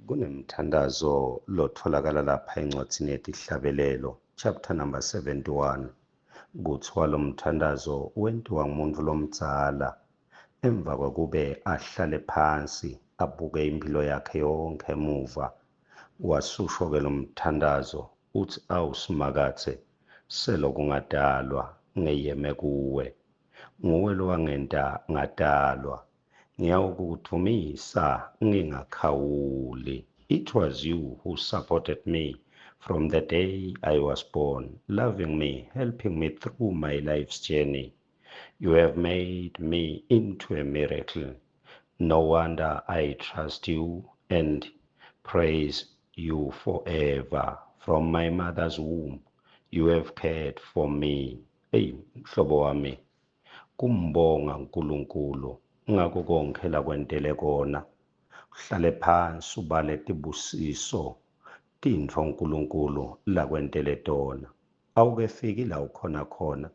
Kunemthandazo lotholakala lapha encwadzini yeTihlabelelo, chapter number 71. Kuthiwa lo mthandazo wentiwa ngumuntu lomdzala emva kwekube ahlale phansi abuke impilo yakhe yonke emuva. Wasusho-ke lo mthandazo uthi, awu Simakadze, seloku ngadalwa ngeyeme kuwe. Nguwe lowangenta ngatalwa. Ngiyawukudvumisa ngingakhawuli. It was you who supported me from the day I was born, loving me, helping me through my life's journey. You have made me into a miracle. No wonder I trust you and praise you forever. From my mother's womb, you have cared for me. Hey, mhlobo wami, kumbonga uNkulunkulu ngako konke lakwentele kona. Uhlale phansi ubale tibusiso tintfo uNkulunkulu lakwentele tona. Awukefiki la ukhona khona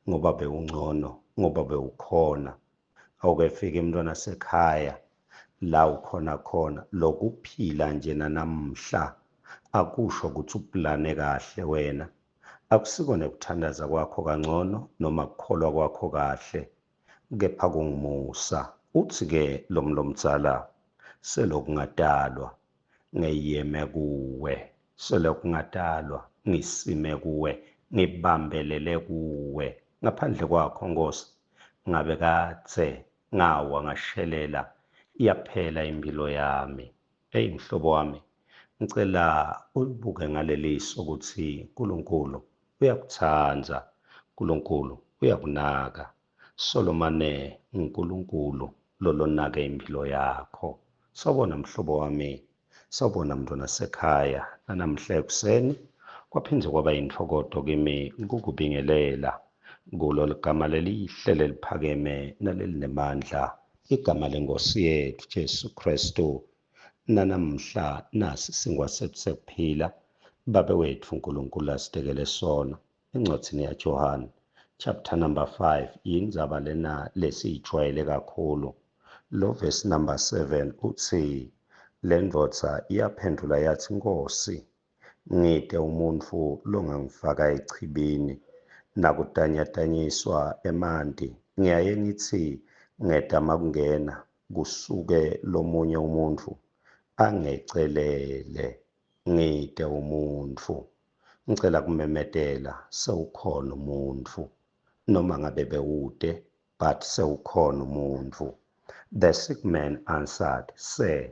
ngoba bewungcono, ngoba bewukhona. Awukefiki mntwana sekhaya la ukhona khona. Lokuphila nje nanamhla akusho ukuthi uplane kahle wena. Akusiko nekuthandaza kwakho kangcono noma kukholwa kwakho kahle, kepha kungumusa. Uthi-ke lo mlomdzala, seloku ngatalwa ngeyeme kuwe, seloku ngatalwa ngisime kuwe, ngibambelele kuwe. Ngaphandle kwakho Nkosi ngabe kadze ngawa ngashelela, iyaphela impilo yami. Eyi mhlobo wami, ngicela ulibuke ngaleliso ukuthi uNkulunkulu uyakuthanda, uNkulunkulu uyakunaka. Solomane uNkulunkulu lolonake impilo yakho. Sawubona mhlobo wami, sawubona mntwana sekhaya. Nanamhla ekuseni kwaphindze kwaba yintfokoto kimi kukubingelela kulo ligama lelihle leliphakeme nalelinemandla, igama lenkosi yethu Jesu Kristu. Nanamhla nasi singwa sethu sekuphila, Babe wethu uNkulunkulu asitekele sona encwadzini yaJohane chapter number 5. Yindzaba lena lesiyijwayele kakhulu. Lo verse number 7 uthi, le ndvodza iyaphendula yathi, Nkosi, ngite umuntfu longangifaka echibini nakutanyatanyiswa emanti, ngiyaye ngithi ngetama kungena kusuke lomunye umuntfu angecelele. Ngite umuntfu. Ngicela kumemetela, sewukhona umuntfu. Noma ngabe bewute, but sewukhona umuntfu. The sick man answered, Sir,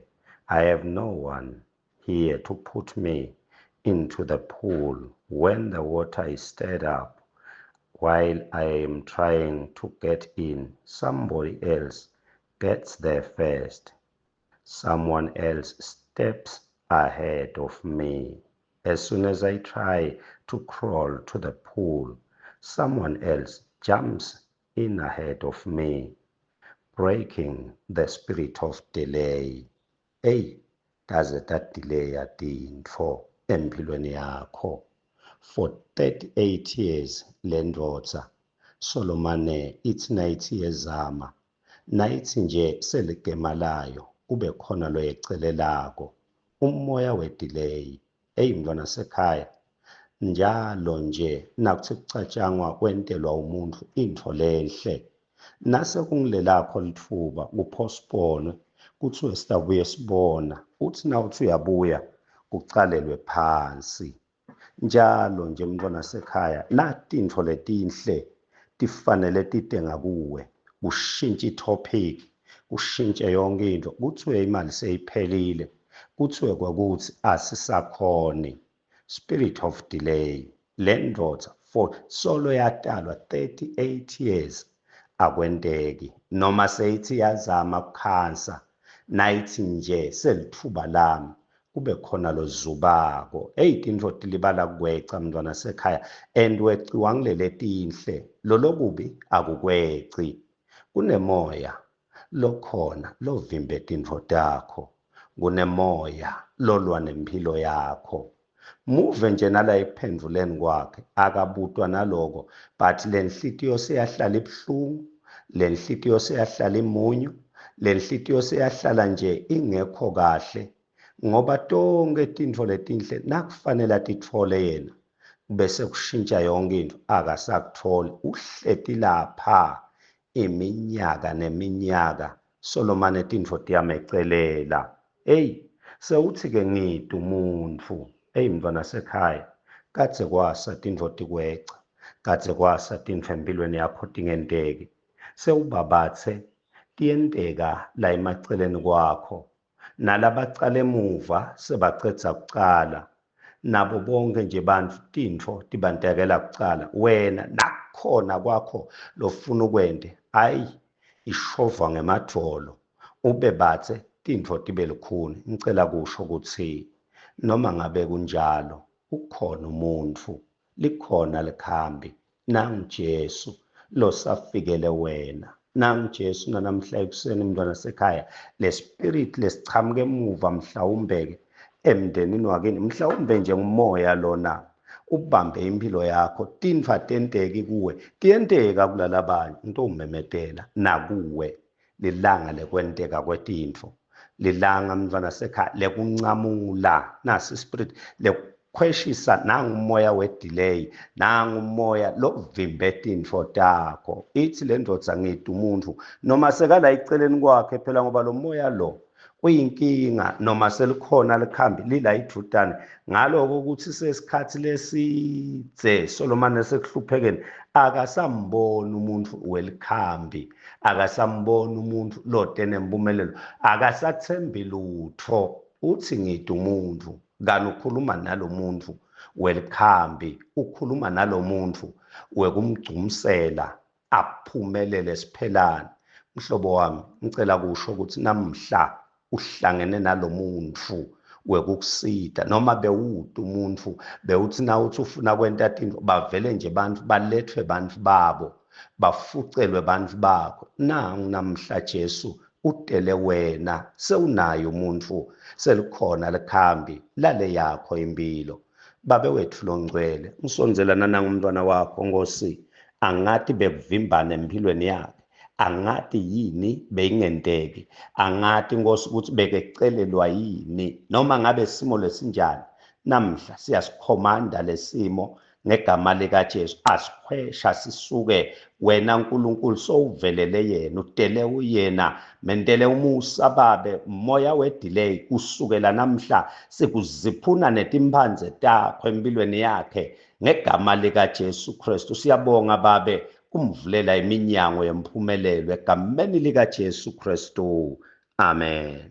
I have no one here to put me into the pool when the water is stirred up. While I am trying to get in, somebody else gets there first. Someone else steps ahead of me. As soon as I try to crawl to the pool, someone else jumps in ahead of me, breaking the spirit of delay. Ey, taze tadelaya tintfo empilweni yakho. For 38 years le ndvodza solomane ithi nayithi yezama, nayithi nje seligema layo, kube khona loyecelelako. Umoya wedelay. Eyi mntwana sekhaya, njalo nje nakuthi kucatshangwa kwentelwa umuntu intfo lenhle, nase kungilelakho litfuba kupostpone, kuthiwe sitabuye sibona. Uthi nawuthi uyabuya kucalelwe phansi. Njalo nje mntwana sekhaya, natintfo letinhle tifanele tite ngakuwe, kushintshe itopic, kushintshe yonke into, kuthiwe imali seyiphelile, kuthiwe kwakuthi asisakhoni. Spirit of delay. Le ndvodza for solo yatalwa 38 years akwenteki, noma seyithi yazama kukhansa, nayithi nje selithuba lami, kube khona lozubako. Eyi, tintfo tilibala kweca mntwana sekhaya, and weciwa ngilele tinhle, lolokubi akukweci. Kunemoya lokhona lovimbe tintfo takho, kunemoya lolwa nempilo yakho. Muve nje nala ekuphendvuleni kwakhe, akabutwa naloko, but le nhlitiyo seyahlala ibuhlungu, le nhlitiyo seyahlala imunyu, le nhlitiyo seyahlala nje ingekho kahle. Ngoba tonke tintfo letinhle nakufanele atitfole yena, bese kushintsha yonke into, akasakutholi. Uhleti lapha iminyaka neminyaka, solomane tintfo tiyamecelela. Eyi, sewuthi-ke ngide umuntfu. Eyi, mntwana sekhaya, kadze kwasa tintfo tikweca, kadze kwasa tintfo empilweni yakho tingenteki. Sewubabatse tiyenteka la emaceleni kwakho, nalabacala emuva sebacedza kucala, nabo bonke nje bantfu tintfo tibantekela kucala. Wena nakukhona kwakho lofuna ukwente, ayi, ishovwa ngemadvolo, ube batse tintfo tibe lukhuni. Ngicela kusho ukuthi noma ngabe kunjalo, ukhona umuntfu, likhona likhambi, nangu Jesu losafikele wena. Nangu Jesu nanamhla ekuseni, mntwana sekhaya, le spirit lesichamuka emuva mhlawumbe-ke emndenini wakini, mhlawumbe nje ngumoya lona ubambe impilo yakho, tintfo atenteki kuwe, tiyenteka kulalabanye. Ngitowumemetela nakuwe lilanga lekwenteka kwetintfo, lilanga mntwana sekhaya lekuncamula nasi spirit lekukhweshisa, nangumoya we-delay, nangumoya lovimbe tintfo takho. Ithi le ndvodza ngide umuntfu, noma sekala eceleni kwakhe phela, ngoba lo moya lo uyinkinga, noma selikhona likhambi lila idvutane. Ngaloko ukuthi sesikhathi lesidze solomane sekuhluphekeni, akasamboni umuntu welikhambi, akasamboni umuntu lote nempumelelo, akasathembi lutfo. Uthi ngide umuntfu, kanti ukhuluma nalomuntu welikhambi, ukhuluma nalomuntu wekumgcumsela aphumelele siphelane. Mhlobo wami, ngicela kusho ukuthi namhla uhlangene nalomuntu wekukusita, noma bewude umuntu bewuthi nawuthi ufuna kwenta tintfo, bavele nje bantfu balethwe bantfu babo, bafucelwe bantfu bakho. Nangu namhla Jesu utele wena, sewunaye umuntfu, selikhona likhambi lale yakho impilo. Babe wetfu longcwele, ngisondzelana nangumntwana wakho Nkosi, angati bekuvimbana empilweni yakhe, angati yini beyingenteki, angati Nkosi ukuthi bekecelelwa yini, noma ngabe simo lesinjani. Namhla siyasikhomanda lesimo ngegama likaJesu, asikhwesha sisuke. Wena Nkulunkulu sowuvelele yena, utele uyena, mentele umusa babe. Moya we-delay kusukela namhla sikuziphuna netimphandze takho empilweni yakhe ngegama likaJesu Kristu. Siyabonga babe kumvulela iminyango yempumelelo egameni likaJesu Kristu. Amen.